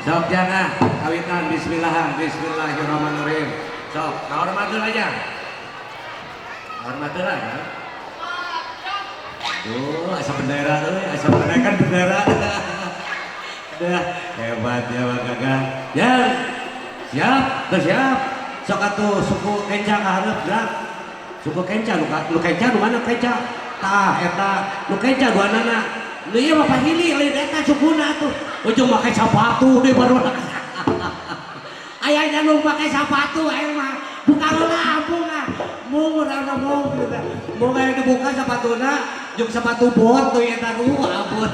Sok jangan kawitan bismillah, bismillahirrahmanirrahim. Sok, ngahormat aja. Hormat lah ya. Duh, asa bendera euy, asa bendera kan bendera. Dah, hebat ya Bang Gagah. Ya. Siap, tuh siap. Sok atuh suku kenca ka hareup gerak. Suku kenca lu kenca nu mana kenca? Tah eta nu kenca duanana. Nu ieu mah pahili lain eta sukuna atuh. Ujung make sapatu deui baru. Aya nya nu make sapatu aya mah buka heula ampung ah. Mung urang mung gitu. Mung aya dibuka sapatuna jeung sepatu bot tuh eta nu ampun.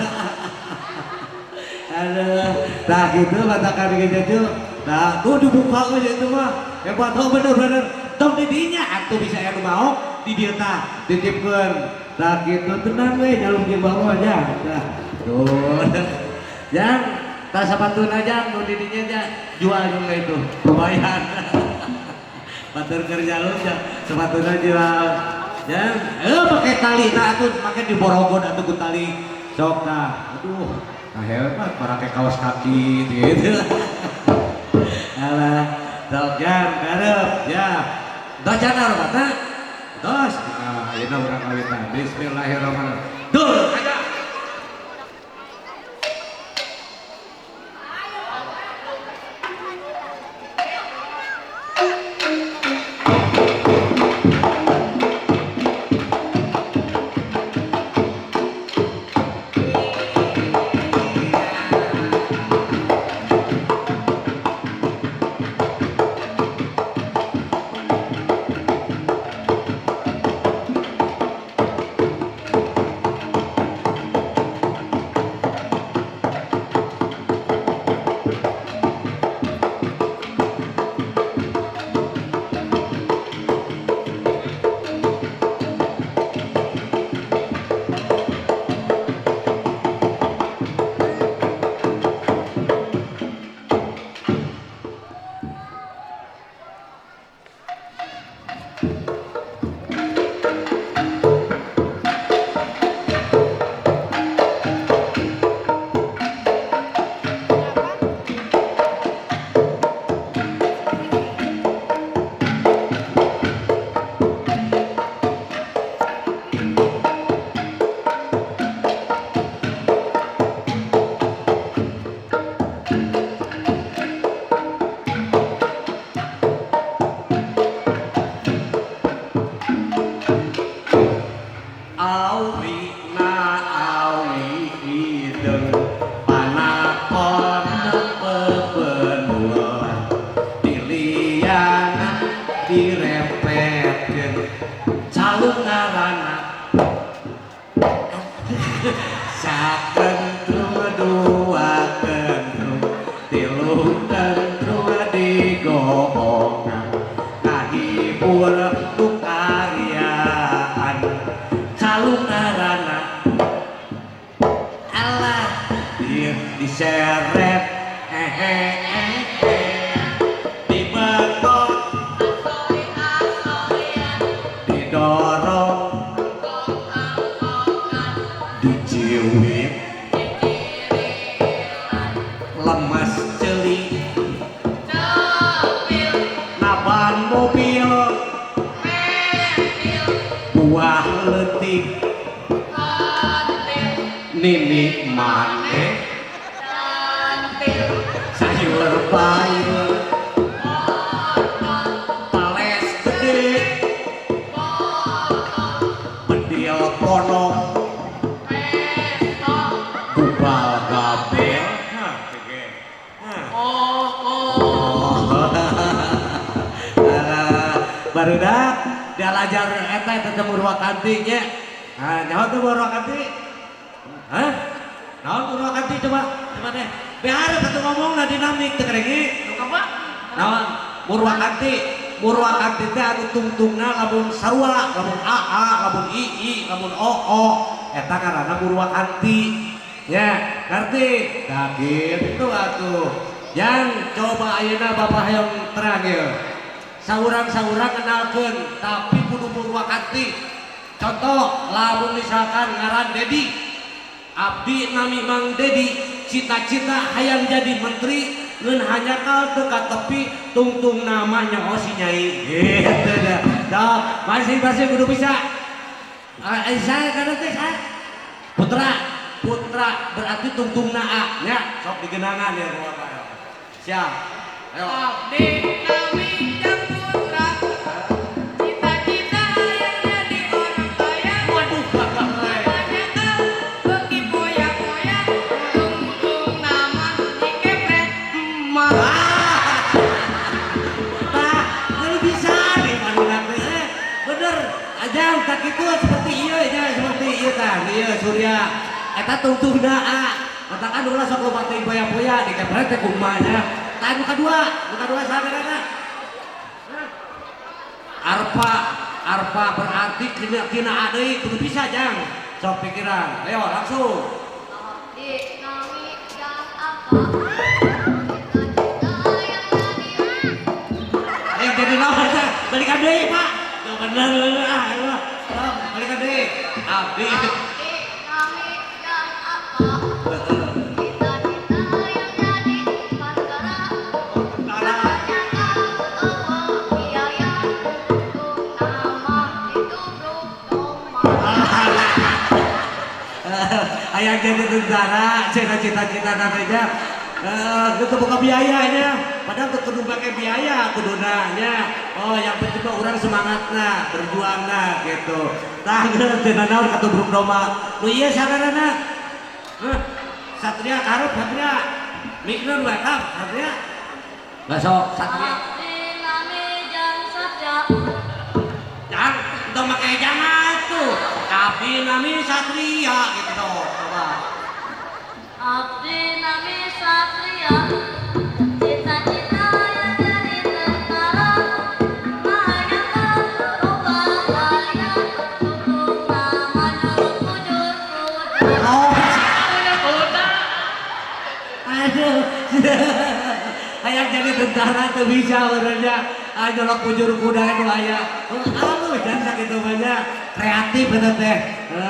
Aduh, nah gitu matakan gitu. Nah, tuh dibuka aja itu mah. Hebat oh bener-bener. Tong di dinya atuh bisa anu mau di dieu tah titipkeun. Nah gitu tenang we jaluk di bawah aja. Nah, tuh. Jang, tah sapatuna jang nu di dinya aja jual juga itu. Lumayan. Batur kerja lu jang, sepatuna jual. Jang, pakai tali nah atuh make di borogon atuh ku tali. Sok tah. Aduh, nah hebat pakai kaos kaki gitu. Alah, sok jang, karep ya. Dos jangan hormatna. Dos. Nah, ayeuna urang kawitan. Bismillahirrahmanirrahim. Dur, aja. Awi na awi hideung panakon pepenul diliana direpetkeun calung ngaranna sakentrung dua kentrung tilu kentrung digoongan kahibur ku karyaan calung ngaranna alah diseret hehehe dibetot didorong diciwit lemes ceuli naban mobil buah leutik nini mane sayur bayur pales gede bedil ponok gubal gabel. Barudak dialajar eta eta Murwakanti nya. Nah, nyaho teu Murwakanti? Hah? Naon Murwakanti coba? Coba deh. Behar atuh ngomongna dinamik teu kadenge. Apa? Naon? Murwakanti. Murwakanti teh anu tungtungna lamun sarua, lamun a a, lamun i i, lamun o o. Eta ngaranna Murwakanti. Ya, ngerti? Nah, gitu atuh. Yang coba ayeuna Bapak hayang terang ieu. Saurang-saurang kenalkeun tapi kudu Murwakanti. Contoh, lamun misalkan ngaran Dedi. Abdi nami Mang Dedi, cita-cita hayang jadi menteri, ngeun hanjakal teu ka tepi, tungtung nama nyoho si nyai. Gitu dah. Dah, masing-masing kudu bisa. Saya kana teh saya. Putra, putra berarti tungtungna A nya, sok digenangan ya bapak. Siap. Ayo. Abdi nami Jang Putra, cita-cita hayang jadi orang kaya. Waduh, bapak. Hanjakal beuki poya-poya, tungtung nama dikepret emak. Tah, kalau bisa nih mana teh. Bener, ajang tak itu seperti iya aja seperti iya tah, iya Surya. Eta tungtungna A. Katakan ulah sok loba teuing poya-poya dikepret teh kumaha nya. Tah nu kadua, nu kadua saha ngaranna? Arpa, arpa berarti kina kina A deui kudu bisa jang. Sok pikiran. Ayo langsung. Abdi nami Jang Apa, cita-cita hayang jadi Ayo jadi naon teh? Balikan deui, Pak. Tuh bener bener ah, ayo. Sok, balikan deui. Abdi. Abdi nami Jang Apa, cita-cita hayang jadi tentara. Tentara. Hanjakal euweuh biaya, tungtung nama ditubruk domba. Hayang jadi tentara, cita-cita nantinya. Gitu buka biayanya, padahal tuh kudu pakai biaya kuduna nya. Oh, yang penting mah urang semangatna, berjuangna gitu. Tah geus teu nanaon katubruk domba. Nu ieu saranana? Hah? Satria karep Satria. Mikreun we kap Satria. Besok Satria. Abdi nami Jang Satya, Jangan, entong make jangan tuh. Abdi nami Satria gitu dong. Coba. Abdi nami Satria, cita-cita hayang jadi tentara. Hanjakal loba gaya, tungtung nama nyolok bujur kuda. Oh, Kuda. aduh. Hayang jadi tentara tuh bisa benernya. Ah, nyolok bujur kuda itu aya. Oh, halus dan sakitu banyak. Kreatif eta teh.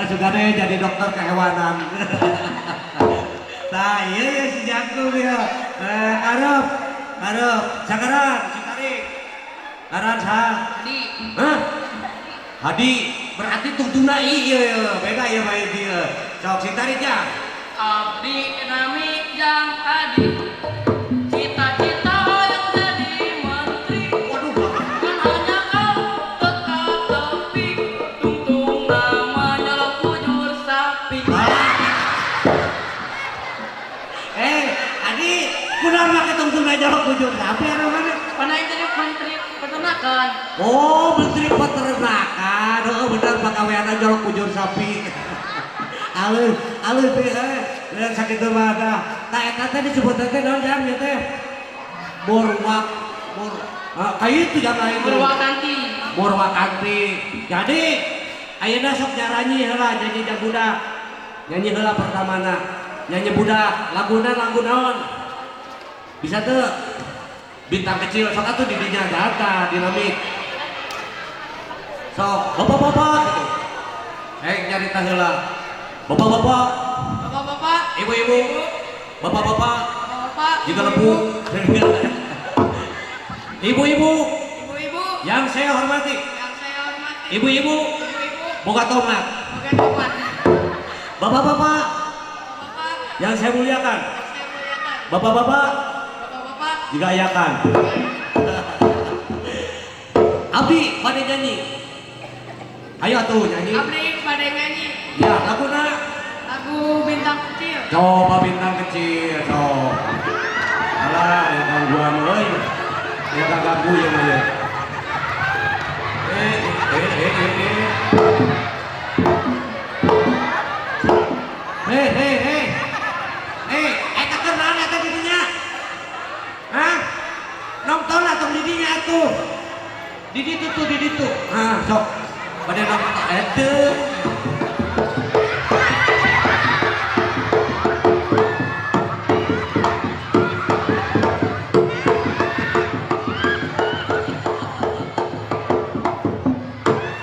Sugane jadi dokter kehewanan. Nah, iya iya si jangkung ya. Arep, arep, sakaran, si tarik. Ngaran saha? Di. Hah? Hadi, berarti tungtungna ieu iya, beda ieu mah ieu. Sok sing tarik ya. Abdi nami Jang Hadi, cita-cita hayang jadi menteri. Waduh, bapak. Kan hanjakal teu ka tepi, tungtung nama nyolok bujur sapi. Adi, kunaon make tungtungna nyolok bujur sapi anu mana? Pan aing jadi menteri peternakan. Oh, menteri peternakan. Oh, bener pagaweanna nyolok bujur sapi. Alus, alus teh dan sakitu mah tah. Tah eta teh disebut teh naon jang ieu teh? Borwak, bor. Ah, kayak itu jangan itu. Purwakanti. Borwakanti. Jadi ayeuna sok nyaranyi heula nyanyi jang budak. Nyanyi heula pertamana. Nyanyi budak, laguna lagu naon? Bisa tuh bintang kecil sok atuh di dinya data dinamik. Sok bapak-bapak gitu. Nyarita heula. Bapak-bapak, Bapak-bapak, ibu-ibu, bapak-bapak, bapak-bapak, juga lepu. Ibu-ibu ibu-ibu yang saya hormati, yang saya hormati, ibu-ibu ibu-ibu, boga tomat. boga tomat. Bapak-bapak Bapak-bapak yang saya muliakan, yang saya muliakan, bapak-bapak bapak-bapak juga ayakan. Abdi pada nyanyi. Ayo tuh nyanyi. Abdi pada nyanyi Ya, laguna lagu Bintang Kecil. Coba Bintang Kecil, coba. Alah, ya gangguan euy. Ya ganggu ya mah ya. Eh, eh, eh, eh, eh. Eh, eh, eh. Eh, eta keur naon eta di dinya? Hah? Nonton atau di dinya atuh? Di ditu tuh, di ditu. Ah, sok. Bade nonton eta.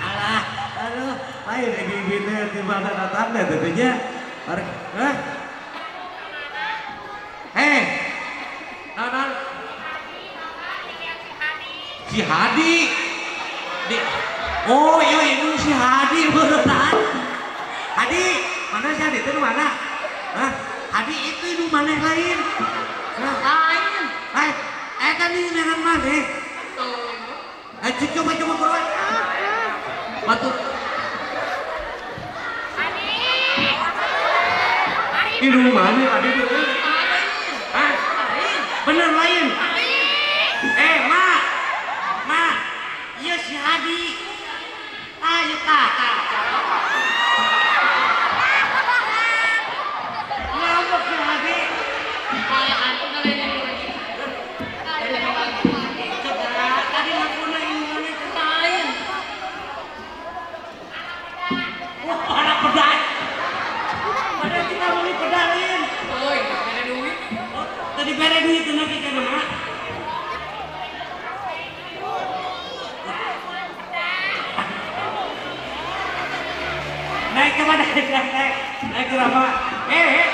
Alah, aduh, lain ibu-ibu teh di mana datangna teh nya. Arek, Si Hadi. Di Oh, iya ini si Hadi beneran. Hadi, mana si Hadi itu mana? Hah? Hadi itu itu mana yang lain? Hah? Lain. Eh, eh tadi dengan mana? Tuh. Eh, coba coba keluar. Batu. Ini mana Hadi itu? Hah? Bener lain. Eh, Mak. Mak. Iya si Hadi. Ayo tah, tah. Ngambek si Hadi. Kayak antum kalian yang lagi. Kalian yang lagi. Tadi ngakuna ini mana? Lain. Wah, anak pedal. Padahal kita beli pedalin. Oi, ada duit. Oh, tadi bere duit nanti kan, Mak. Naik ke mana? Naik, naik, naik ke apa? Eh, eh,